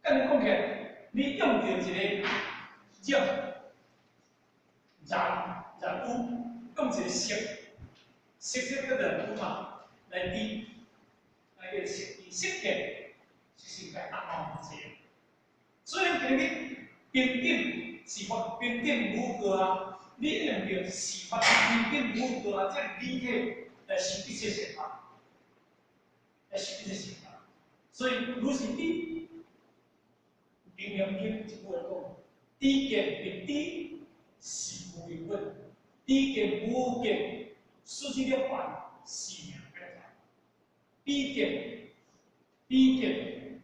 按呢講起來，你用著一個染染染污，用一個色，色色叫做染污嘛，來滴，來叫色滴色見，是世界答案是這。所以今日平等是法，平等無過啊！你用著是法平等無過啊，這個理體來修一切善法，來修一切善法。所以如是知，楞嚴經一句話講：知見彼知是無明本，知見無見失去涅槃是名解脫。彼見彼見，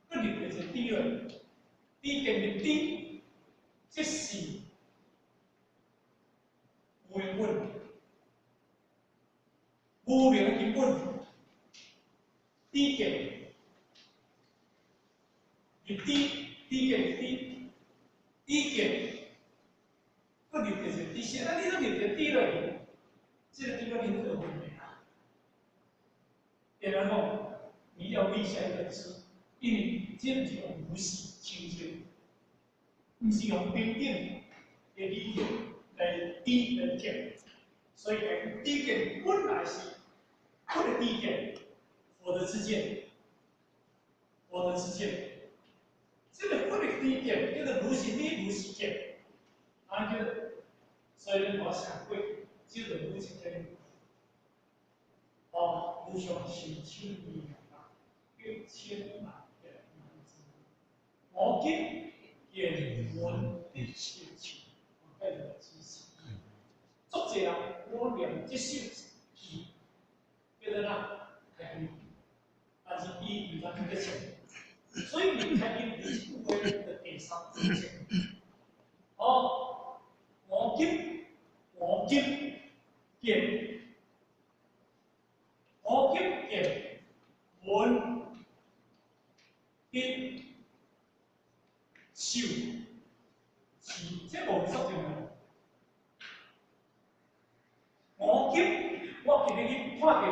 閣入著一個知落，知見彼知，即是無明本，無明的根本。知見彼知，知見彼知，知見，閣入著一個知識，啊！你閣入著知落去，這個知落去就有問題啊。然後你要立下一個知，因為這毋是用如是清淨，毋是用平等的理念來知來見，所以講知見本來是佛的知見，佛的知見，佛的知見，這個佛的知見叫做如是知如是見，啊叫做，所以我想過，這個如是見，哦，無上甚深微妙法，一千萬億難知。我今見聞得受持，我計做知識。足濟人，我念這首詩，叫做哪？開經，但是伊毋知點咧唱，所以伊開經這句話就第三句。哦，我今我今見，我今見聞得受持，這無作用啊！我今我今日去看著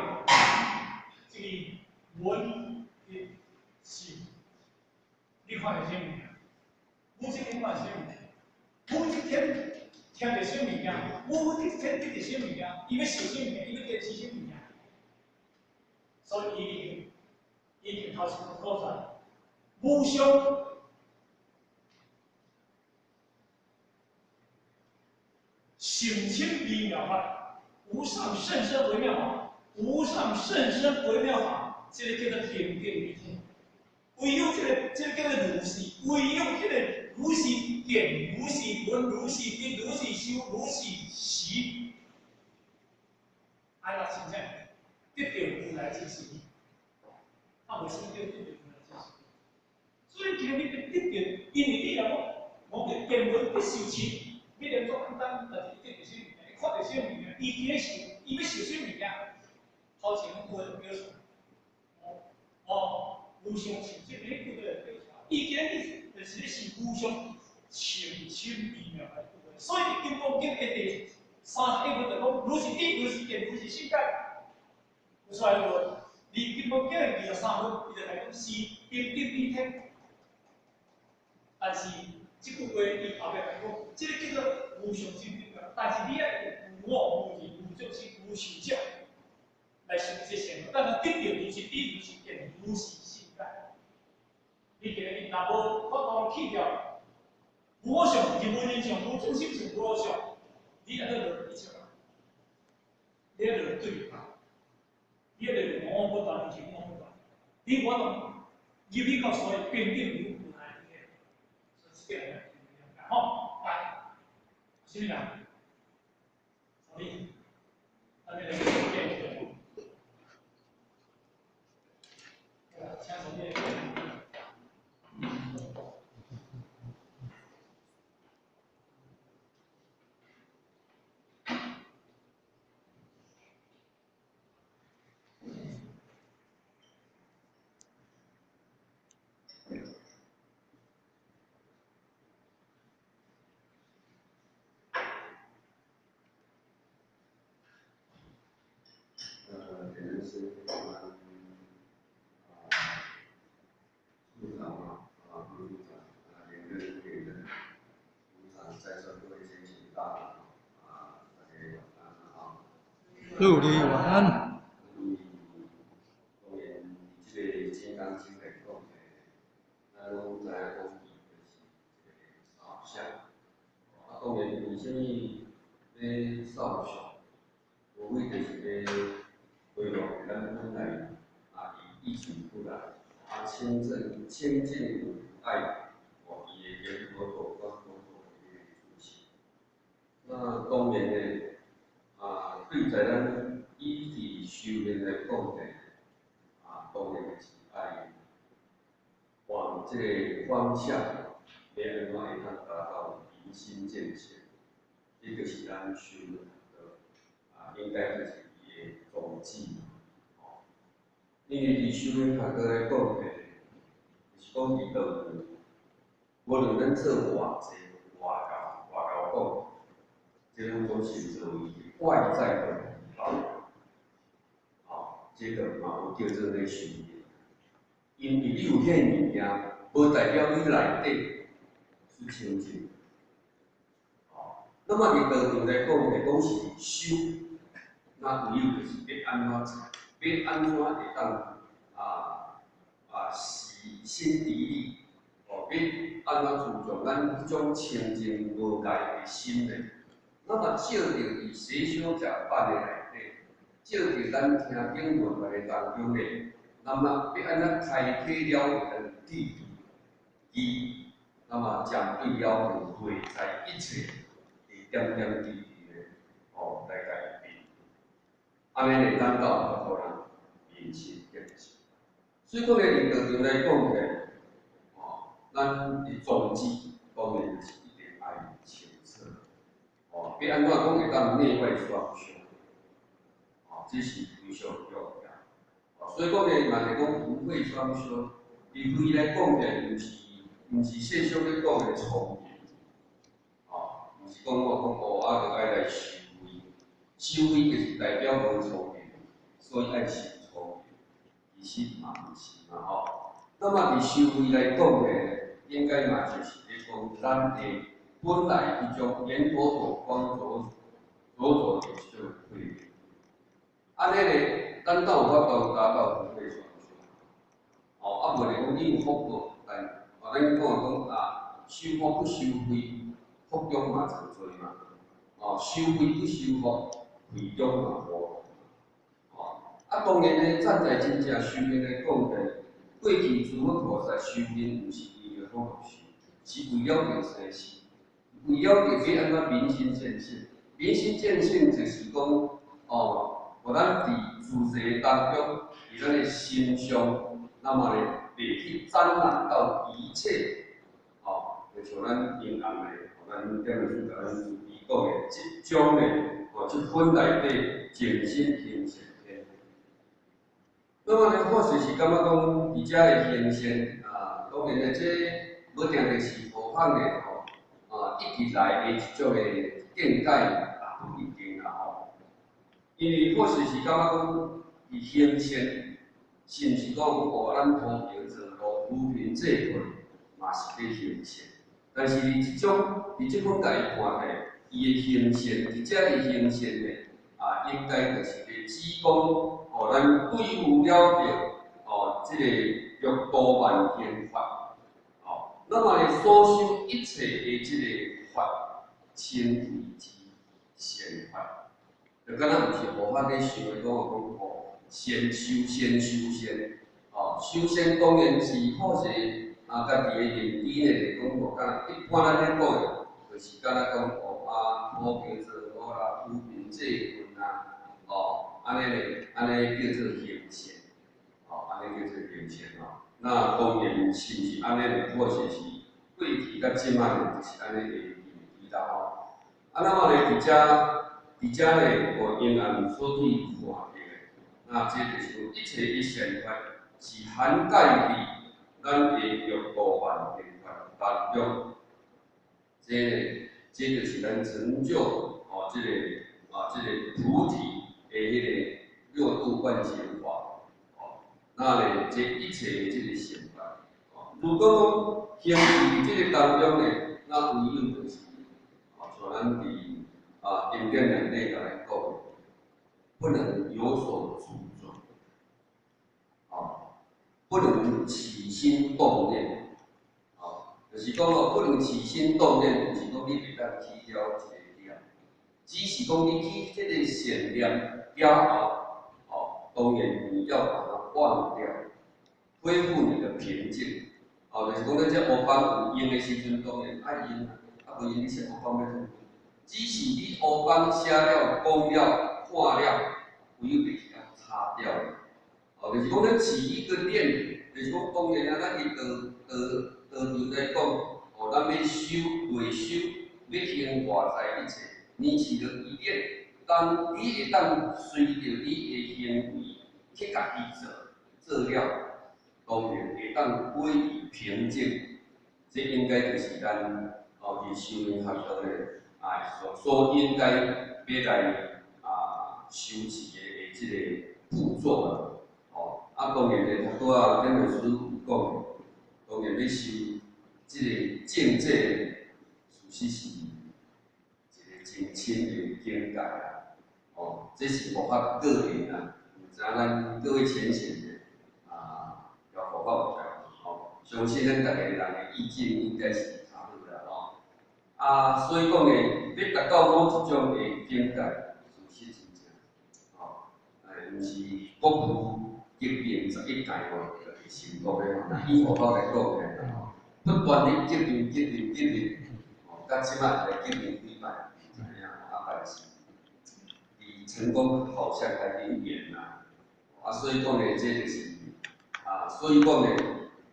這個聞得受，你看著啥物件？無這天看啥物件？無這天聽著啥物件？無這天得著啥物件？伊欲受啥物件？伊欲堅持啥物件？所以伊已經已經頭先講出來，無上甚深微妙法，無上甚深微妙法，無上甚深微妙法，這個叫做平等理體。唯有這個，這個叫做如是，唯有這個如是見、如是聞、如是得、如是修、如是持，愛若真正得著如來之智，啊，無啥物叫得著如來之智。所以今日你得著，因為你若講，無見聞得受持，你連做簡單，但是伊得著啥物件，伊看著啥物件，伊佇咧受，伊欲受啥物件，頭前話就表示，哦，無上甚這個句就表示，伊今日就是咧是無上甚深微妙的句話，所以《金剛經》的第31品就講，如是知，如是見，如是信解，有出來無？佇《金剛經》的23品，伊就來講是平等理體，但是這句話伊後壁來講，這個叫做無上正等覺，但是你愛用無我、無人、無眾生、無壽者來修這善法，等咱得著如是知、如是見、如是信解。你今日若無法度去掉無我相、無人相、無眾生相、無我相，你按怎落一切啊？你按怎對啊？你按怎無我不斷，是無我不斷？你無法度入去到所謂平等如來的，所以這個要吼，來，啥物人？啥物？咱來個請啥物？可能是我們啊，處長啊，啊，祝你晚安。因為當然，這個金剛經來講呢，咱攏知影講伊就是一個相。啊，當然為啥物欲掃相？無非就是欲恢復咱本來啊，伊以前本來啊清淨清淨無礙，哦，伊的閻陀陀跟佛陀的主持。那當然呢，啊，對在咱以佇修煉來講呢，啊，當然就是愛往這個方向，欲按怎會當達到明心見性，這就是咱修煉的啊，應該就是伊的宗旨。哦，因為佇修煉學道來講呢，就是講佇道場，無論咱做偌濟偌𠢕偌𠢕講，這攏總是作為外在的回報，哦，這個嘛無叫做咧修煉，因為你有彼物件，無代表你內底是清淨。哦，那麼佇道場來講，呢，講是修，那唯有就是欲按怎，欲按怎會當洗心滌力，哦，欲按怎注重咱彼種清淨無礙的心呢？那麼照著佇洗小食板的內底，照著咱聽經聞法的當中呢，那麼欲按怎開啟了咱智慧，那麼針對了著內在一切的點點滴滴的，哦，來改變。按呢咧，咱才有法度人明心見性。所以講咧，佇道場來講咧，哦，咱的宗旨當然是一定愛清楚。哦，欲按怎講會當內外雙修，哦，這是非常重要。哦，所以講咧，嘛是講福慧雙修。佇慧來講咧，毋是世俗咧講的聰明，哦，毋是講我講哦，啊，就愛來修慧，修慧就是代表無聰明，所以愛修聰明，其實嘛毋是嘛吼。那麼佇修慧來講咧，應該嘛就是咧講咱的本來彼種閻陀陀光左左左的這種慧，按呢咧，咱才有法度達到福慧雙修。哦，啊無咧講你有福報，但哦，咱講講啊，修福不修慧，福中嘛真濟嘛。哦，修慧不修福，慧中嘛無。哦，啊當然咧，站在真正修煉來講咧，過去諸佛菩薩修煉，毋是為著講修，是為了著生死，為了著欲按怎明心見性。明心見性就是講，哦，予咱佇自在當中，佇咱的心上，那麼咧，袂去沾染到一切，哦，就像咱陰暗的，咱頂下次共咱主持講的，這種的，哦，這分內底淨心行善天。那麼呢，或許是感覺講，佇遮的行善啊，當然咧，這無定著是模仿的吼，啊，一直來的一種的見解也不一定啦吼。因為或許是感覺講，佇行善，是毋是講哦，咱鋪平做路、扶貧濟困，嘛是咧行善。但是佇這種佇這款共伊看起來，伊的行善，佇遮的行善呢，啊，應該就是咧指講，哦，咱對付了著，哦，這個六度萬行法，哦，那麼咧所修一切的這個法，稱為之善法，就敢若毋是佛法咧想的講講哦，先修善修善，哦，修善當然是好勢啊，家己的認知呢，就講哦，敢若一般咱咧講的，就是敢若講哦啊，鋪平做路啦，扶貧濟困啦，哦，按呢咧，按呢叫做行善，哦，按呢叫做行善吼。那當然是毋是按呢咧，或者是過去佮這擺咧，就是按呢的認知啦吼。啊，那麼咧，佇遮咧，哦，應按所去看著的，那這就是講一切的善法是涵蓋佇咱的六度萬行法當中，這個，這就是咱成就哦，這個啊，這個菩提的彼個六度萬行法，哦，那咧，這一切的這個善法，哦，如果講行佇這個當中咧，那唯有就是，哦，像咱佇啊經典內底共咱講的，不能有所執著，哦，不能起心動念，哦，就是講哦，不能起心動念，毋是講你袂當起了一个念，只是講你起這个善念了後，哦，當然你要把它忘掉，恢復你的平靜，哦，就是講咱這烏枋有閒的時陣，當然愛用，啊無閒你寫烏枋欲創？只是你烏枋寫了、講了、看了，唯有袂去共擦掉。哦，就是講咱起一個念，就是講當然啊，咱佇道場來講，哦，咱欲修內修，欲行外在一切，你起了一念，當你會當隨著你的行為去共伊做，做了，當然會當歸於平靜。這應該就是咱哦，佇修行學道的啊，所應該欲來啊修持的這个步驟啦。哦，啊，當然咧，頭拄仔頂面師有講，當然欲修這个境界，事實是一个真深的境界啦。哦，這是符合個人啦，有知影咱各位淺顯的啊，要佛法有在，哦，相信咱逐个人的意見應該是較好啦，吼。啊，所以講呢，欲達到某一種的境界，事實真正，吼，哎，毋是國父革命11屆吼，就會成功的吼。以佛法來講咧，吼，不斷咧革命、革命、革命，吼，到這擺來革命幾擺，毋知影，啊，但是離成功好像還有點遠啦。啊，所以講咧，這就是啊，所以講咧，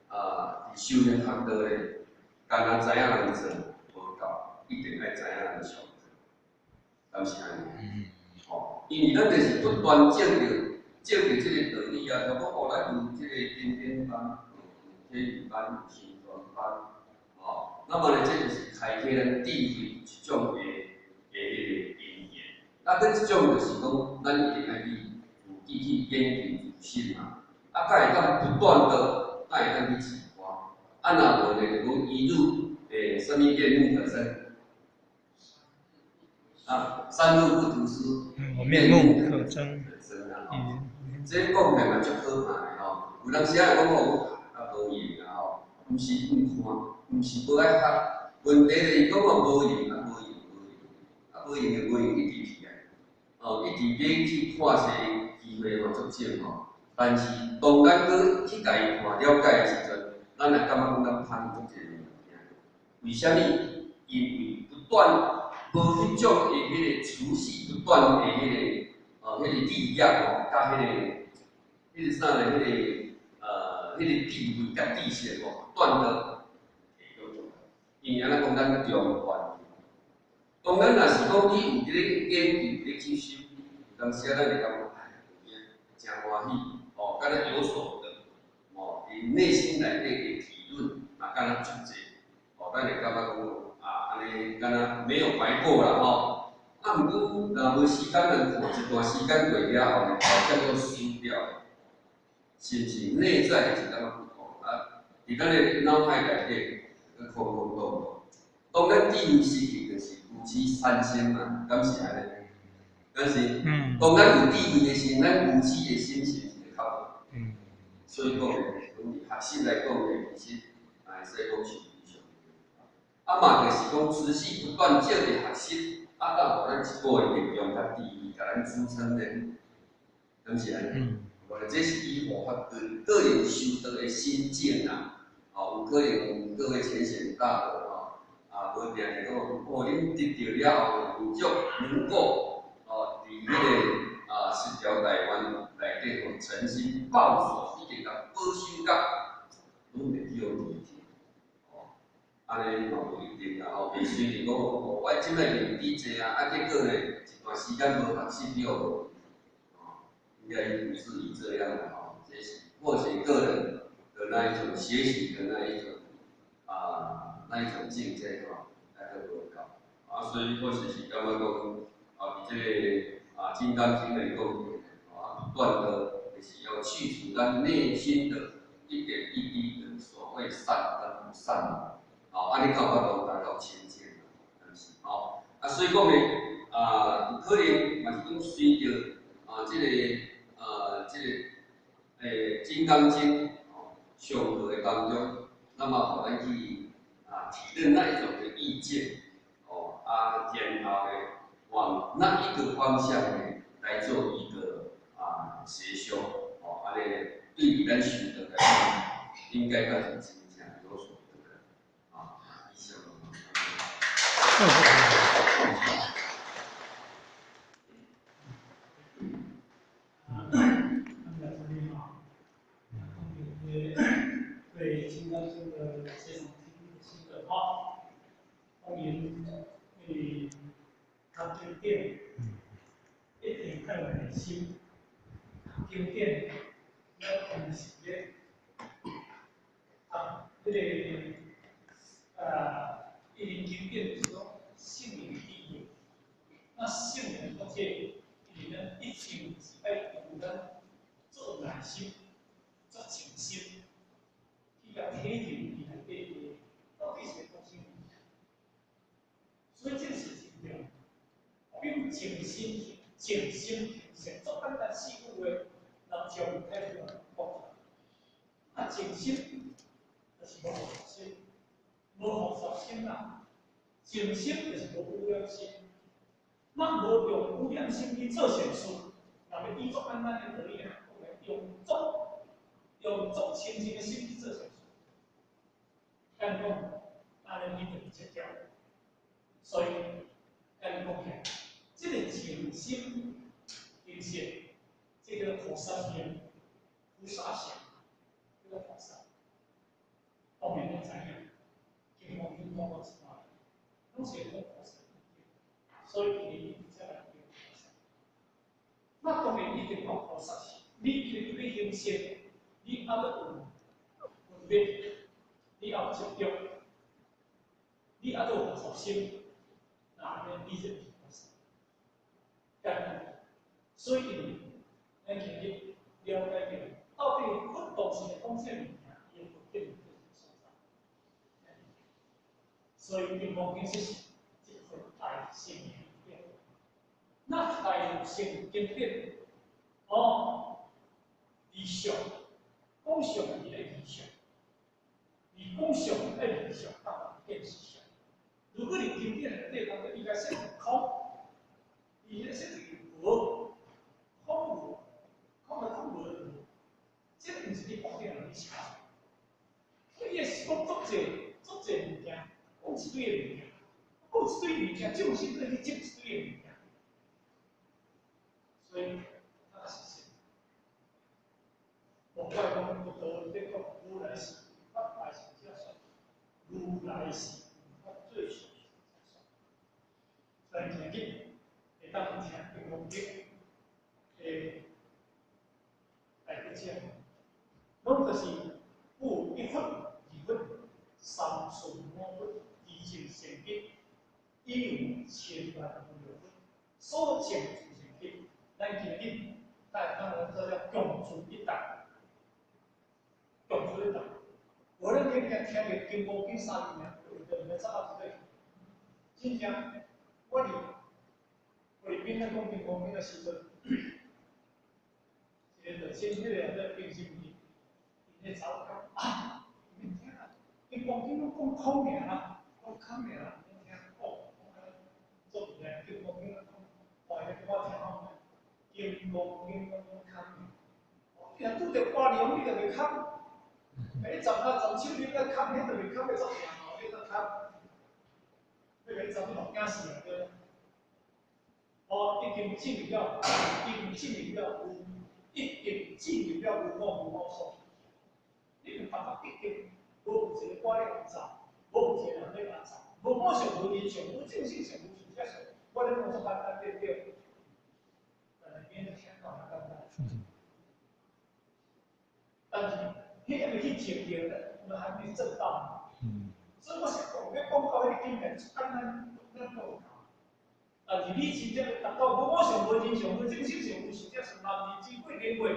啊，佇修行學道咧，干焦知影人做無夠，一定愛知影人上做，敢是按呢？吼，因為咱就是不斷證著證著這个道理啊，就講哦，咱有這个點點班，有體驗班，有心傳班，吼，那麼咧，這就是開啟咱智慧一種的彼个因緣。啊，閣一種就是講，咱一定愛去自己去研究自身嘛，啊，才會當不斷的，才會當去啟發。啊，若無咧，就講一日啥物面目可憎？啊，三日不讀書，面目可憎。可憎啊！吼，這講起來嘛足可怕的吼。有當時仔會講哦，啊無閒啊吼，毋是毋看，毋是無愛學，問題就是講哦無閒啊無閒無閒，啊無閒就無閒一直去啊，哦一直欲去看冊機會吼足少吼。但是當咱閣去共伊看了解的時陣，咱也感覺講咱芳足濟物件。為啥物？因為不斷無彼種的彼个持續不斷的彼个哦，彼个力量吼，佮彼个啥咧？彼个智慧佮知識吼，不斷的提供出來。因為按怎講，咱中觀，當咱若是講你有佇咧研究、咧去修，有當時仔咱會感覺哎，有影誠歡喜，哦，敢若有所得，哦，佇內心內底的體認嘛，敢若足濟，哦，咱會感覺講啊，按呢敢若沒有白過啦吼。啊，毋過若無時間來看，一段時間過了後呢，好像又輸掉了，是毋是？內在是感覺不同啊，佇咱的腦海內底，空空洞洞。當咱智慧時期，就是愚癡產生嘛，敢是按呢？敢是？當咱有智慧的時，咱愚癡的心是毋是會較無？所以講咧，講佇學習來講咧，其實會使講是非常重要。啊嘛，就是講持續不斷借著學習，啊，當予咱一個的力量佮智慧，共咱支撐咧，敢是按呢？無這是以佛法個人修道的心境啦。哦，有可能各位淺顯大德吼，啊，無定定講哦，恁得著了後，有足能夠哦，佇彼个啊十條大願內底吼，誠心抱守，一直共保守甲，攏會叫離去。哦，按呢嘛無一定啦吼，袂隨便講哦，我這擺認知濟啊，啊結果呢，一段時間無學習了，哦，應該不至於這樣的吼，這是或許個人的那一種學習的那一種境界吼，還閣無夠，啊，所以或許是感覺講，啊，佇這个啊《金剛經》來講，啊，不斷的就是要去除咱內心的一點一滴的所謂善跟不善，啊，按呢才有法度達到清淨，是吼，啊，所以講呢，啊，有可能嘛是講隨著。啊，這個《金剛經》哦，上課的當中，那麼予咱去體認那一種的意境，哦，然後呢，往那一個方向呢來做一個協修，哦，按呢對於咱修道來講，應該講是真正有所得的，以上。對《金剛經》的這種心得哈，當然，因為讀經典一定愛有耐心，讀經典咱毋是咧讀彼個因為經典就是講聖人的智慧，那聖人的智慧，因為咱一定是愛用咱做耐心、做靜心。去共體認伊內底的到底是咧講啥物件，所以這是真重要。比如靜心、靜心平靜，足簡單四句話，人將太多講出來。靜心就是無雜心，無雜心啦。靜心就是無污染心，咱無用污染心去做善事，若欲以足簡單的道理來講，用足清淨的心去做善事。咱講，按呢你就會切掉。所以，咱講起來，這個靜心平靜，這個菩薩行，菩薩行，這個菩薩，當然攏知影，金剛經講過一擺，攏是講菩薩，所以伊才來叫菩薩。那當然一定講菩薩行，你今日欲行善，你猶閣有分別。你也有執著，你猶閣有雜心，那按呢你就是菩薩。簡單，所以咱今日了解著，到底佛當時講啥物件，伊的佛典佇啥所在？所以《金剛經》是一份大乘經典。那大乘經典，哦，離相，講相伊會離相。你講相愛離相，當然變是相。如果你經典內底當中，應該說空，伊咧說一個無，空無，空就空無，這個毋是你講的人寫。所以伊是講足濟足濟物件，講一堆的物件，講一堆物件，眾生閣去執一堆的物件。所以，那是啥？莫怪講佛陀咧講如來是法大乘者說，如來是法最上乘者說。所以今日會當聽金剛經的大德者，攏就是有一佛、二佛、三順五佛、二淨善根，已有千萬無量佛所證諸善根。咱今日大家當做叫共住一道，共住一道。無咱今日聽著金剛經三字名，就就走到這個。真正，我伫邊咧講金剛經的時陣，一個就先彼個人咧平心伊，𪜶咧走講啊，免聽啦，金剛經攏講空爾啦，講空爾啦，免聽哦，講安尼做厲害，金剛經攏講，哦，彼個我聽好，金剛經攏講空爾，你若拄著歌龍，你就袂空，欸，你十下十手你閣空，彼就袂空欲作疼吼，你閣空，欲共你十你嘛驚死啊對。哦，已經進入了，已經進入了無，已經進入了無我無我所。你有感覺已經無有一個我咧走，無有一個人咧走，無我相、無人相、無眾生相、無壽者相，我咧講足簡單對不對？但是免聽到較簡單。但是，彼還未去證著咧，我們還沒證到。所以我是講，欲講到彼個境界，足簡單，咱講有夠。但是你真正達到無我相、無人相、無眾生相、無壽者相，難離之過連過。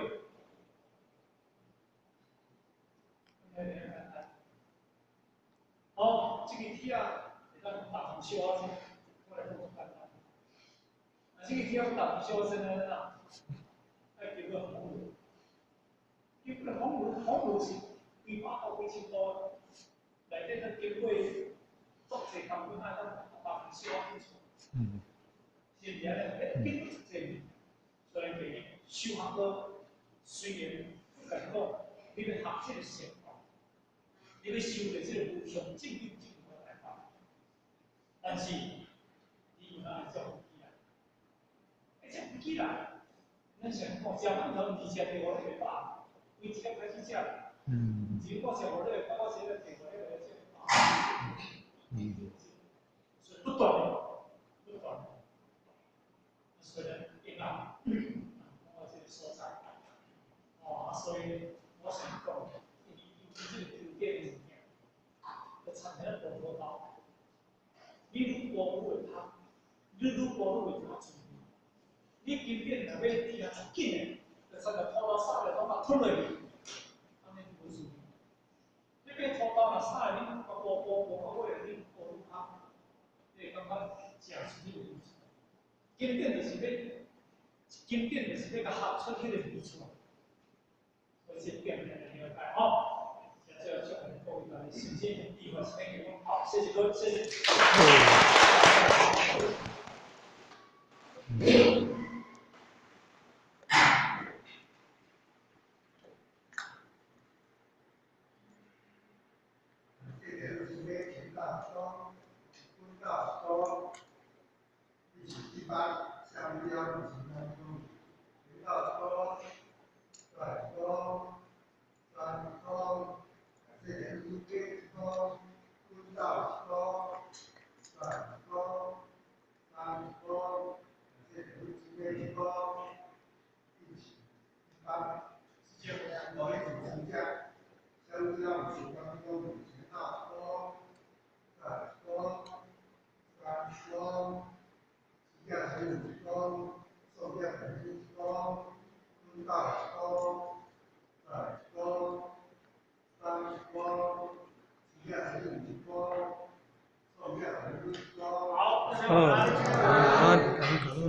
哦，這個帖會當打從小可先，我來講足簡單。啊，這個帖打從小可先安怎？过风雨，经过风雨，风雨是几百度、几千度，内底咱经过足濟工本爱咱百分小可去出。是毋是按呢？经过足濟，所以第一修學課雖然我共你講，你欲學這个善法，你欲修著這个無上正等正覺大法，但是你有哪會照飛機來？愛坐飛機來，咱想講食饅頭毋是食第5禮拜飽，為一粒開始食。一個食5禮拜，我食了第五禮拜食飽。所以不斷的，不斷的，所以咱應啊，我這個所在，哦，所以我想講，因為這個經典的物件，就親像咱無土豆，你愈孤愈會較，你愈孤愈會較注意。你經典若欲聽較緊的，就親像土豆撒落攏共吞落去，按呢無滋味。你變土豆若撒落你較孤孤孤到尾，你孤愈較，你會感覺食出彼個味出來。經典就是欲，經典就是欲共學出彼個味出來。所以這點來了解吼。這祝福各位大家身心愉快，身體健康。好，謝謝各位，謝謝。謝謝老師請大師，溫大師，一起一班香蕉一起當中，林大師，大師，三師，謝謝老師，溫大師，大師，三師，謝謝老師，一起一班，我一起成家，香蕉一起當中，大師，大師，三師，一十五公，受教十公，温大公，大公，三公，一十五公，受教十公。好，大家晚安。